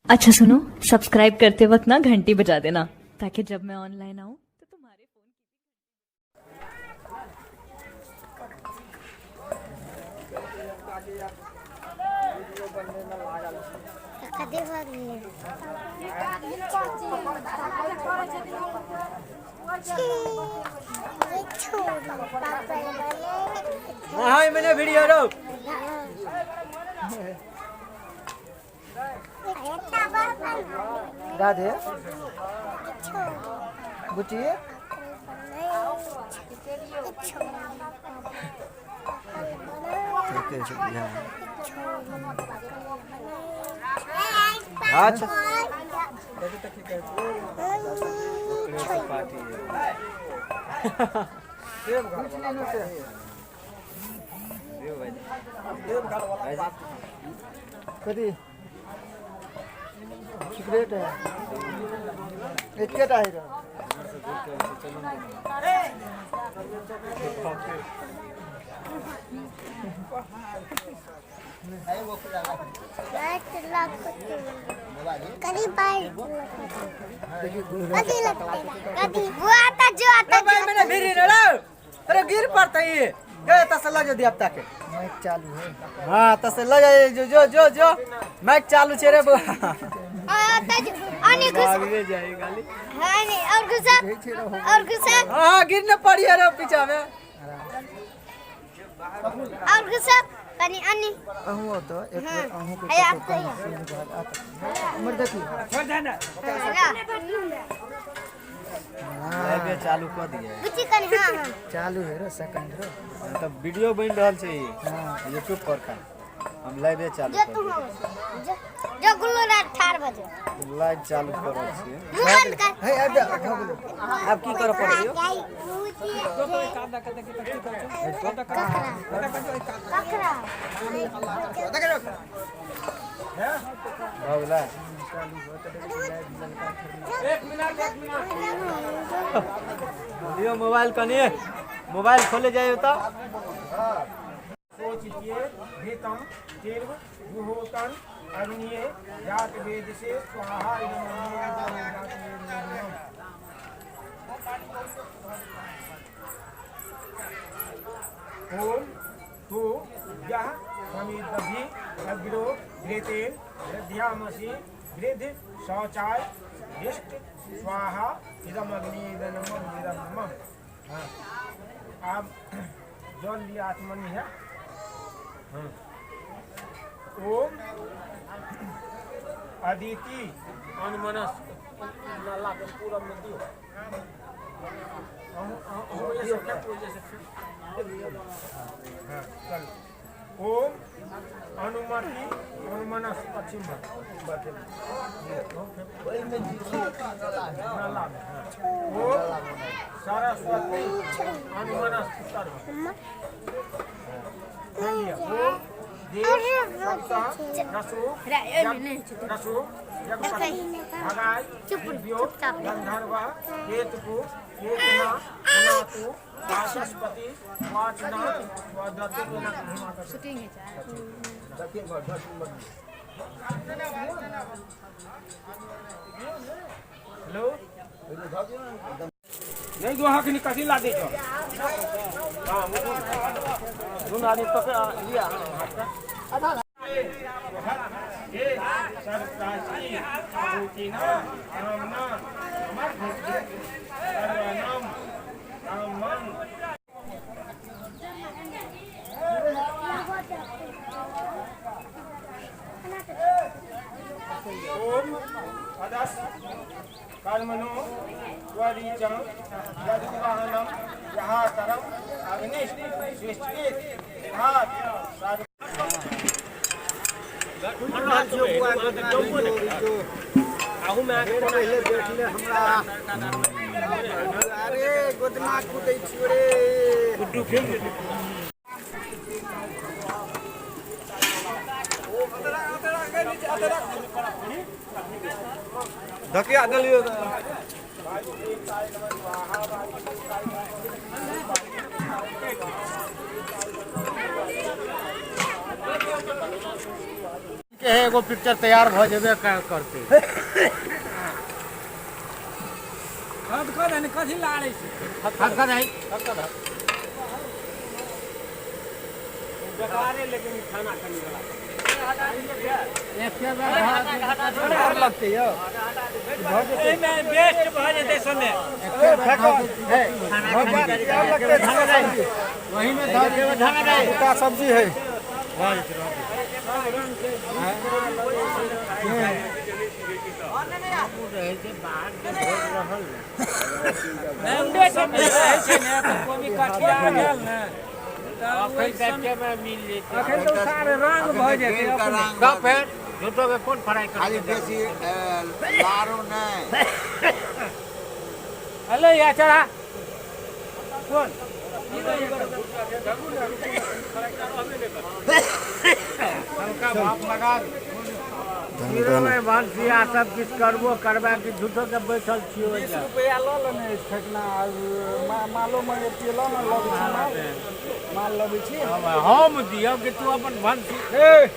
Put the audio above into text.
अच्छा सुनो, सब्सक्राइब करते वक्त ना घंटी बजा देना ताकि जब मैं ऑनलाइन आऊँ तो तुम्हारे फोन कथी भऽ गेलै? हाँ, मैंने वीडियो रो। राधे बुची, अच्छा। कथी सिगरेट है? एकेटा है। कथी लगते? कथी वो आता जो आता भाई, मैंने भिरी रे, अरे गिर पड़ता ये गए तसला जो दिया के। माइक चालू है। हाँ, तसला जो जो जो जो माइक चालू छे रे बुआ। आता जो आने घुस। भागवे जाए गाली। हाँ, नहीं और घुसा और घुसा। हाँ, गिरने पड़ी है रे पीछा में। और घुसा कनी आनी। अहूँ तो एक बेर अहूँ के अरे आप कतौ कहीं सीन भऽ जायत। उम्हर देखी। लाइव चालू कर दिए। बुच्ची कनी, हाँ हाँ। चालू है रो सेकंड रो। तब वीडियो बन रहल छै। हाँ। यूट्यूब पर का हम लाइव चालू जो कर तुम हो जो जो गुल्लो रात ठार बजे। लाइव चालू कर रहल छियै। मुंह बंद कर। हे, आबि जा, भऽ गेलै। आब की करऽ पड़ै यौ? ककरा? भऽ गेलै। लियो मोबाइल, कनी मोबाइल खोले जाइयो तऽ। सोचिए घृतम तीर्व जुहोतन अग्निये जात वेद से स्वाहा इदं अग्निये। ओम तु यः समिदधि अग्रो घृतेन वृद्ध्यामसि वृद्ध शौचाय दिष्ट स्वाहा इदम अग्नि इदं नमः इदं नमः। हाँ, आप जल लिया आत्मनि है। हाँ। ओम अदिति अनमनस नाला के पूरब में दियो। अहूँ ओजे से फेंक, ओजे से फेंक। हाँ, चलो। ओम अनुमति अनुमनस पश्चिम में नाला में। हाँ। ओम सरस्वती अनुमनस उत्तर में। ओम देव सप्त रसो रसो जगपति भगाय दिव्यो गंधर्व केतुको केतना पुनातु वाचस्पति वाचना वदति। हेलो, नहीं दो हक कथी ला दे छो? हाँ, दुनू आदमी पकड़ लिया हाथ का। हे सर्वकाशी आहुतिना कामना सर्वनाम कामं। ओम अदस कर्मणो त्वरीचं यदुवाहनं यहाकरम् अग्निः सृष्टित सिद्धात् सर्व। पहिले देखले हमरा, अरे गोदना कुटै छियो रे। धकिया देलियो। एगो पिक्चर तैयार भऽ जेबे करतै। कथी लाड़ै छै? खत है। बेकारे, लेकिन खाना खानी वाला। डर लगतै यौ। एहिमे बेस्ट भऽ जेतै समय। वही में धऽ देबै ढंगा। सब्जी है। रहै छै ने तऽ कोबी कठिया गेल ने तऽ ओहि समय मिल जेतै। अखन तऽ सारे रंग भऽ जेतै अपने। तब फेर झूठो के कोन फ्राई कर? खाली बेसी लारो नहि। हेलो, या चढ़ा कोन हल्का भाप लगा में भनसिया सब किछु करबो करबा कि झूठो के बैठल छियो? 20 रुपैआ लऽ लेने अछि फेकना। मालो मंगेतियै, लऽ ने, लबै छी माल, माल लबै छी। हम दियौ कि तू अपन भनसी? ए।